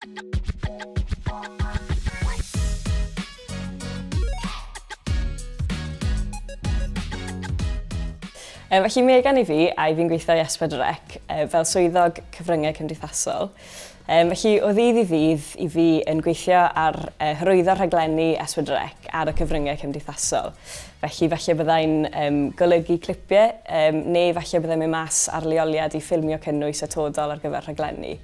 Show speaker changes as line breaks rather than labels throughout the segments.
Felly Megan i fi, a i fi'n gweithio i S4C fel swyddog cyfryngau cymdeithasol. Felly o ddydd i ddydd i fi yn gweithio ar hyrwyddo rhaglenni S4C ar y cyfryngau cymdeithasol. Felly falle byddai'n golygu clipiau, neu falle byddai'n mynd mas ar leoliad i ffilmio cynnwys atodol ar gyfer rhaglenni.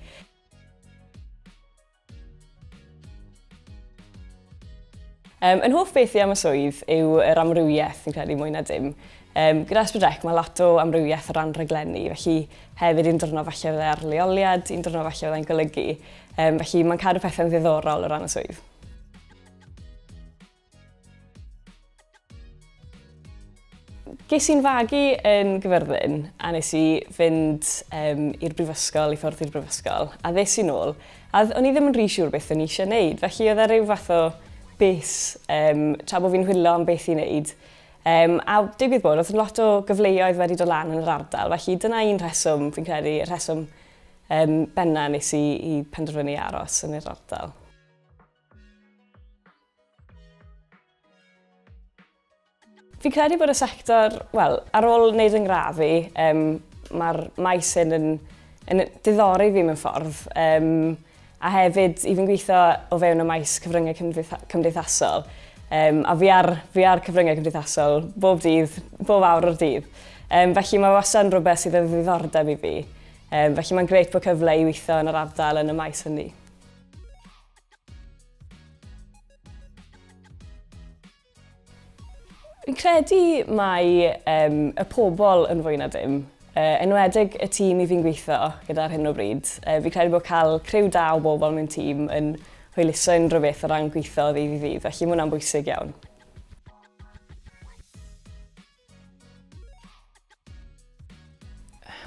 Yn hoff beth i am y swydd yw yr amrywiaeth, fi'n credu, mwy na dim. Gyda S4C mae lot o amrywiaeth o ran rhaglenni, felly hefyd un diwrnod falle fyddai ar leoliad, un diwrnod falle fyddai'n golygu. Felly mae'n cadw pethau'n ddiddorol o ran y swydd. Ges i'n fagu yn Gyfyrddin a nes i fynd i'r brifysgol, i ffwrdd i'r brifysgol, a ddes i nôl, a o'n i ddim yn rhy siŵr beth o'n i eisiau wneud, felly oedd e rhyw fath o bus, tra bod fi'n chwilio am beth i wneud. A digwydd bod, oedd lot o gyfleoedd wedi dod lan yn yr ardal, felly dyna un rheswm, fi'n credu, y rheswm benna nes i penderfynu aros yn yr ardal. Fi'n credu bod y sector, wel, ar ôl wneud yng ngradd fi, mae'r maes hyn yn diddori fi mewn ffordd. A hefyd, i fi'n gweithio o fewn y maes cyfryngau cymdeithasol. A fi ar cyfryngau cymdeithasol bob dydd, bob awr o'r dydd. Felly mae wastad yn rhywbeth sydd o ddiddordeb i fi. Felly mae'n grêt bod cyfle i weithio yn yr ardal yn y maes hynny. Fi'n credu mai y pobl yn fwy na dim, enwedig y tîm i fi'n gweithio gyda ar hyn o bryd. Fi'n credu bod cael criw da o bobl mewn tîm yn hwyluso unrhyw beth o ran gweithio o ddydd i ddydd, felly mae hwnna'n bwysig iawn.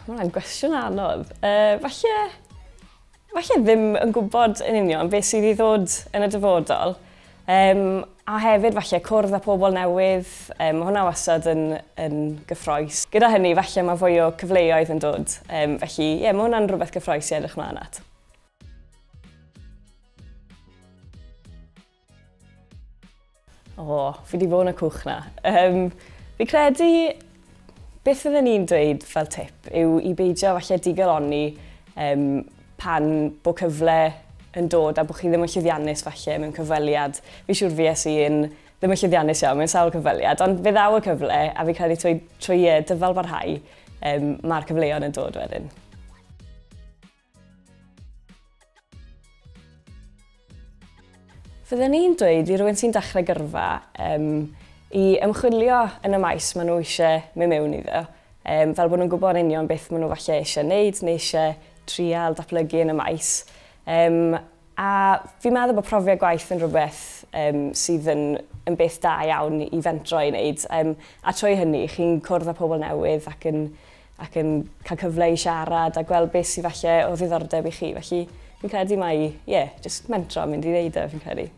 Mae hwnna'n gwestiwn anodd. Falle ddim yn gwybod yn union beth sydd i ddod yn y dyfodol. A hefyd falle cwrdd â pobl newydd, mae hwnna wastad yn gyffrous. Gyda hynny falle mae fwy o cyfleoedd yn dod, felly ie, mae hwnna'n rhywbeth gyffrous i edrych mlaen at. O, fi wedi bod yn y cwch na. Fi credu beth fydden ni'n dweud fel tip yw i beidio falle digalonni pan bod cyfle yn dod a bod chi ddim yn llwyddiannus falle mewn cyfweliad. Fi siŵr fues i yn ddim yn llwyddiannus iawn mewn sawl cyfweliad, ond fe ddaw y cyfle a fi credu trwy dyfal barhau, mae'r cyfleoedd yn dod wedyn. Fydden ni'n dweud i rywun sy'n dechrau gyrfa i ymchwilio yn y maes maen nhw eisiau mynd mewn iddo, fel bod nhw'n gwybod yn union beth maen nhw falle eisiau wneud neu eisiau trial datblygu yn y maes. A fi'n meddwl bod profiad gwaith yn rhywbeth sydd yn beth da iawn i fentro i wneud. A trwy hynny, chi'n cwrdd â pobl newydd ac yn cael cyfle i siarad a gweld beth sydd falle o ddiddordeb i chi. Felly fi'n credu mai, ie, jyst mentro a mynd i ddeud e, fi'n credu.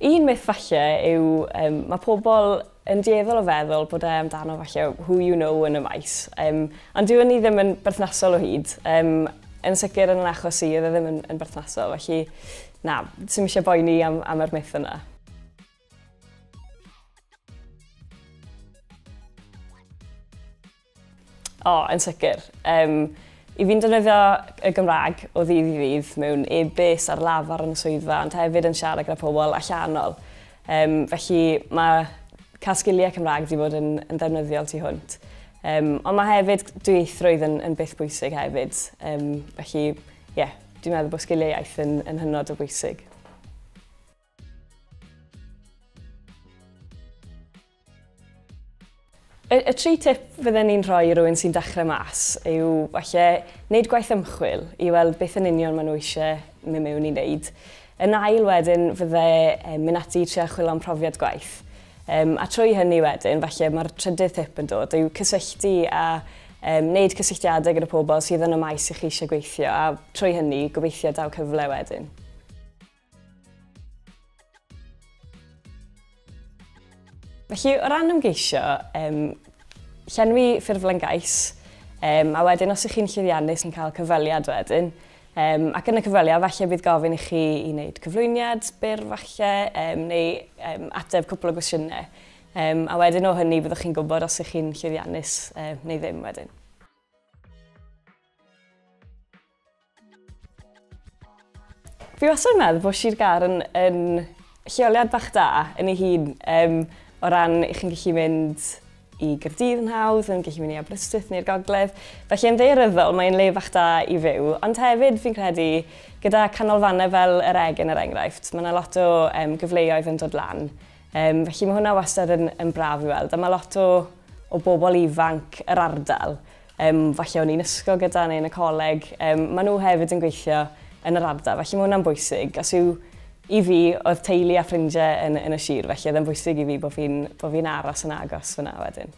Un myth falle yw, mae pobl yn dueddol o feddwl bod e amdano falle who you know yn y maes. Ond dyw hynny ddim yn berthnasol o hyd. Yn sicr yn achos i, oedd e ddim yn berthnasol. Felly, na, sim eisiau boeni am yr myth yna. O, yn sicr. I fi'n defnyddio y Gymraeg o ddydd i ddydd mewn e-byst ar lafar yn y swyddfa, ond hefyd yn siarad gyda pobl allanol. Felly mae cael sgiliau Cymraeg wedi bod yn ddefnyddiol tu hwnt. Ond mae hefyd dwyieithrwydd yn beth bwysig hefyd. Felly, ie, dwi'n meddwl bod sgiliau iaith yn hynod o bwysig. Y tri tip fydden ni'n rhoi i rywun sy'n dechrau mas yw falle wneud gwaith ymchwil i weld beth yn union maen nhw eisiau mynd mewn i wneud. Yn ail wedyn fydde mynd ati i trio chwilio am profiad gwaith. A trwy hynny wedyn, falle mae'r trydydd tip yn dod yw cysylltu a wneud cysylltiadau gyda pobl sydd yn y maes i chi eisiau gweithio, a trwy hynny gobeithio daw cyfle wedyn. Felly, o ran ymgeisio, llenwi ffurflen gais, A wedyn, os ych chi'n llwyddiannus, chi'n cael cyfweliad wedyn. Ac yn y cyfweliad, falle bydd gofyn i chi i wneud cyflwyniad byr falle, neu ateb cwpl o gwestiynau. A wedyn o hynny byddwch chi'n gwybod os ych chi'n llwyddiannus neu ddim wedyn. Fi wastad yn meddwl bod Sir Gâr yn lleoliad bach da yn ei hun, o ran i chi'n gallu mynd i Gaerdydd yn hawdd, yn gallu mynd i Aberystwyth neu'r Gogledd. Felly yn ddaearyddol mae'n le bach da i fyw, ond hefyd fi'n credu gyda canolfannau fel yr Egin er enghraifft, mae yna lot o gyfleoedd yn dod lan. Felly mae hwnna wastad yn braf i weld, a mae lot o bobl ifanc yr ardal, falle o'n i'n ysgol gyda neu yn y coleg, maen nhw hefyd yn gweithio yn yr ardal, felly mae hwnna'n bwysig. Os yw i fi, oedd teulu a ffrindiau yn y sir, felly oedd yn bwysig i fi bod fi'n aros yn agos fyna wedyn.